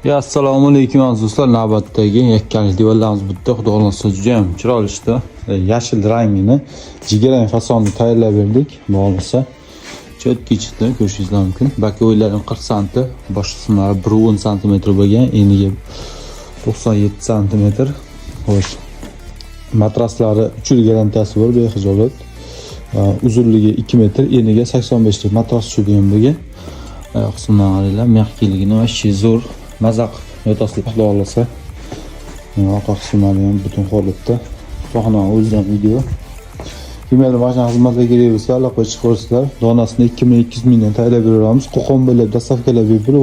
Ya, assalomu alaykum, aziz do'stlar. Navbatdagi yakkalik divanlarimiz bitta, xudo xohlasa, juda ham chiroyli chiqdi. Yashil rangini, jigarrang fasonni tayyorlab berdik. Xudo xohlasa, четкий chiqdi, ko'rishingizlar mumkin. Боковой lari 40 santi, bosh qismlari 110 santimetr bo'lgan, eniga 97 santimetr. Xo'sh. Matraslari 3 yil garantiyasi bor, bexijolat. Uzunligi 2 metr, eniga 85 lik matras tushadigan bo'lgan. Oyoq qismidan qaranglar, мягкий ligini вообще zo'r. Maza qilib yotasizlar, xudo xohlasa. Orqa qismlari ham butun holatda. Sohani o'zidan video. Kimgadir mashina xizmatlar kerak bo'lsa, aloqaga chiqaverasizlar. Donasini 2200 mingdan tayyorlab beramiz. Qo'qon bo'ylab доставка lab bepul.